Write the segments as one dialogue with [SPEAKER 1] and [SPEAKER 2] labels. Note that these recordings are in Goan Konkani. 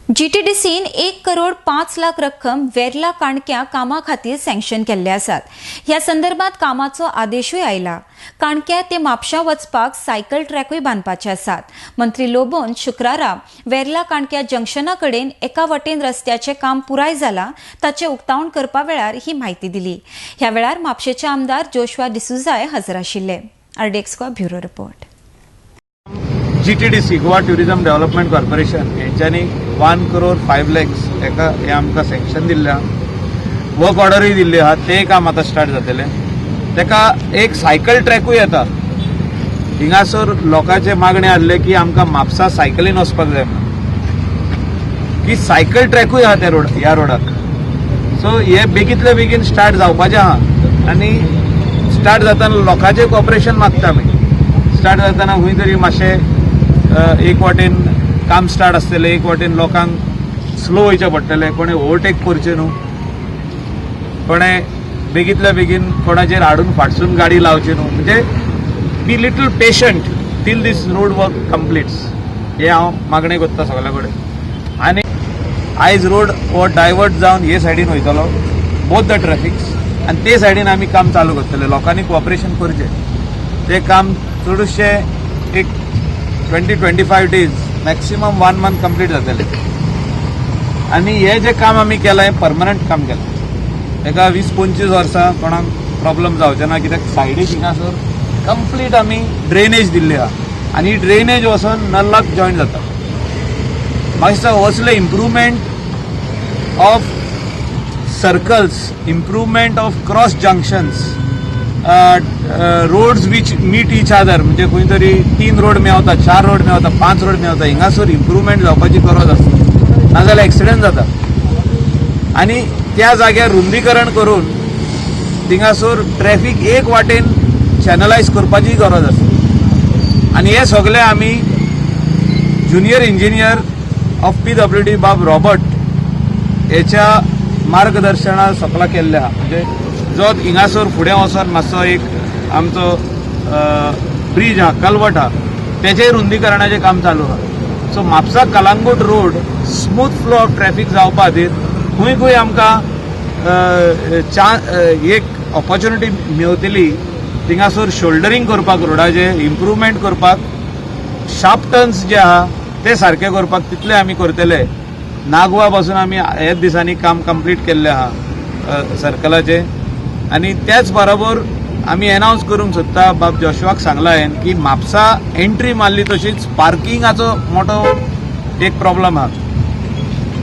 [SPEAKER 1] जीटीडीसीन 1 करोड 5 लाख रक्कम वेर्ला काणक्या कामा खातीर सँक्शन केल्ले आसात. ह्या संदर्भात कामाचो आदेशूय आयला. काणक्या ते म्हापशा वचपाक सायकल ट्रॅकूय बांदपाचे आसात. मंत्री लोबोन शुक्रारा वेर्ला काणक्या जंक्शना कडेन एका वटेन रस्त्याचें काम पुराय जाला ताचें उक्तावण करपा वेळार ही म्हायती दिली. ह्या वेळार म्हापशेचे आमदार जोशुआ डिसुजाय हजर आशिल्ले. RDX bureau report.
[SPEAKER 2] GTDC, Goa tourism development corporation हेंच्यांनी 1 करोड 5 लॅक्स हेका हे आमकां सँक्शन दिल्लें आहा. वर्क ऑर्डरूय दिल्ली आहा. तें काम आतां स्टार्ट जातलें. तेका एक सायकल ट्रॅकूय येता. हिंगासर लोकांचे मागणें आहले की आमकां म्हापसा सायकलीन वचपाक जाय म्हणून, की सायकल ट्रॅकूय आहा त्या रोड ह्या रोडाक. सो हे बेगीतले बेगीन स्टार्ट जावपाचें आहा आनी स्टार्ट जातना लोकांचें कॉपरेशन मागता आमी. स्टार्ट जातना खंय तरी मातशें एक वाटेन काम स्टार्ट आसतलें, एक वाटेन लोकांक स्लो वयचें पडटलें. कोणें ओवरटेक करचें न्हू, कोणें बेगीतल्या बेगीन कोणाचेर हाडून फाटसून गाडी लावची न्हू. म्हणजे be little patient till this road work completes, हें हांव मागणें करता सगल्या कडेन. आनी आयज रोड हो डायवर्ट जावन हे सायडीन वयतलो, बोथ the traffics, आनी ते सायडीन आमी काम चालू करतले. लोकांनी कॉपरेशन करचें. तें काम चडशें एक 20-25 days, maximum one month complete जातलें. आनी हें जें काम आमी केलां, हें परमनंट काम केलां. तेका 20-25 वर्सां कोणाक प्रॉब्लम जावचें ना, कित्याक सायडीक हिंगासर कंप्लीट आमी ड्रेनेज दिल्ली आहा आनी ही ड्रेनेज वचोन नल्लाक जॉयन जाता. म्हाका दिसता असले improvement of circles, improvement of cross junctions, roads which meet each other, म्हणजे खंय तरी तीन रोड मेवता, चार रोड मेवता, पांच रोड मेवता, हिंगासर इम्प्रुवमेंट जावपाची गरज आसा. नाजाल्यार एक्सिडंट जाता. आनी त्या जाग्यार रुंदीकरण करून थिंगासर ट्रॅफिक एक वाटेन चॅनलायज करपाची गरज आसा. आनी हे सगळे आमी ज्युनियर इंजिनियर ऑफ पीडब्ल्यूडी बाब रॉबर्ट हेच्या मार्गदर्शना सकला केल्ले आहा. म्हणजे जो हिंगासर फुडें वचोन मातसो एक आमचो ब्रीज आहा, कलवट आहा, तेचेय रुंदीकरणाचें काम चालू आहा. So Mapusa Calangute road smooth flow of traffic जावपा खातीर खंय खंय आमकां एक ऑपॉर्च्युनिटी मेवतली, थिंगासर शोल्डरींग करपाक, रोडाचें इम्प्रुवमेंट करपाक, शार्प टर्न्स जे आहा ते सारके करपाक, तितले आमी करतले. नागवा पासून आमी ह्याच दिसांनी काम कंप्लीट केल्लें आहा सर्कलाचें. आनी त्याच बरोबर आमी एनावन्स करूंक सोदता, बाब जोशुआक सांगला हांवें की म्हापसा एंट्री मारली तशीच पार्किंगाचो मोठो एक प्रॉब्लम आहा.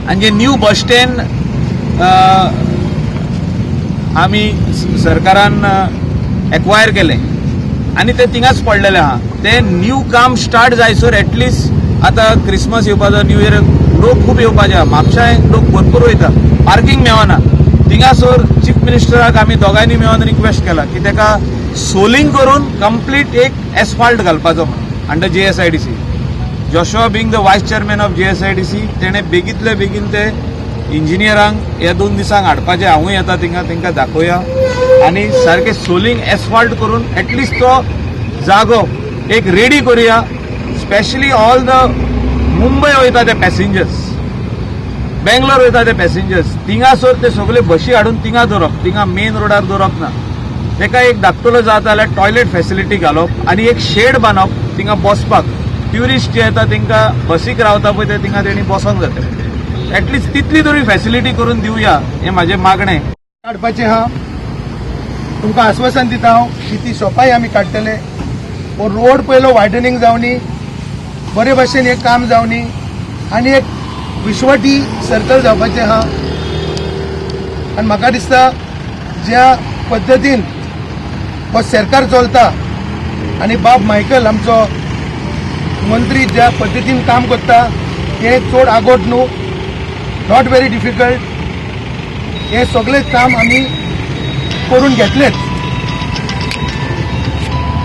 [SPEAKER 2] आनी जे न्यू बस स्टँड आमी सरकारान एक्वायर केलें आनी ते थिंगाच पडलेले आहा, ते न्यू काम स्टार्ट जायसर एटलिस्ट आतां क्रिसमस येवपाचो, न्यू इयर, लोक खूब येवपाचे आहा. म्हापशा लोक भरपूर वयता, पार्किंग मेळना. थिंगासर चीफ मिनिस्टराक आमी दोगांयनी मेळोन रिक्वेस्ट केला की ताका सोलिंग करून कंप्लीट एक एसफाल्ट घालपाचो म्हणून under GSIDC. Joshua being the vice chairman of GSIDC, तेणें बेगीतले बेगीन ते इंजिनियरांक ह्या 2 दिसांक हाडपाचें. हांवूय येता थिंगा, तांकां दाखोवया आनी सारकें सोलिंग एसफाल्ट करून एटलिस्ट तो जागो एक रेडी करुया. स्पेशली ऑल the Mumbai वयता ते पॅसेंजर्स, बेंगलोर वयता ते पॅसेंजर्स, थिंगासर ते सगळे बशी हाडून थिंगा दवरप, थिंगा मेन रोडार दवरप ना. तेका एक धाकटुलो जाता जाल्यार टॉयलेट फेसिलिटी घालप आनी एक शेड बांदप. थिंगा बसपाक ट्युरिस्ट जे येता, तांकां बसीक रावता पळय, ते थिंगा तेणी बसोंक जाता. एटलिस्ट तितली तरी फेसिलिटी करून दिवया, हें म्हाजें मागणें.
[SPEAKER 3] काडपाचें आहा. तुमकां आस्वासन दिता हांव की ती शॉपाय आमी काडटले. हो रोड पयलो वायडनिंग जावनी, बरे भाशेन हें काम जावनी आनी एक विश्वटी सर्कल जावपाचें आहा. आनी म्हाका दिसता ज्या पद्दतीन हो सरकार चलता आनी बाब मायकल आमचो मंत्री ज्या पद्दतीन काम करता, हें चड आगोट न्हू, not very difficult. हे सगळे काम आमी करून घेतलेच.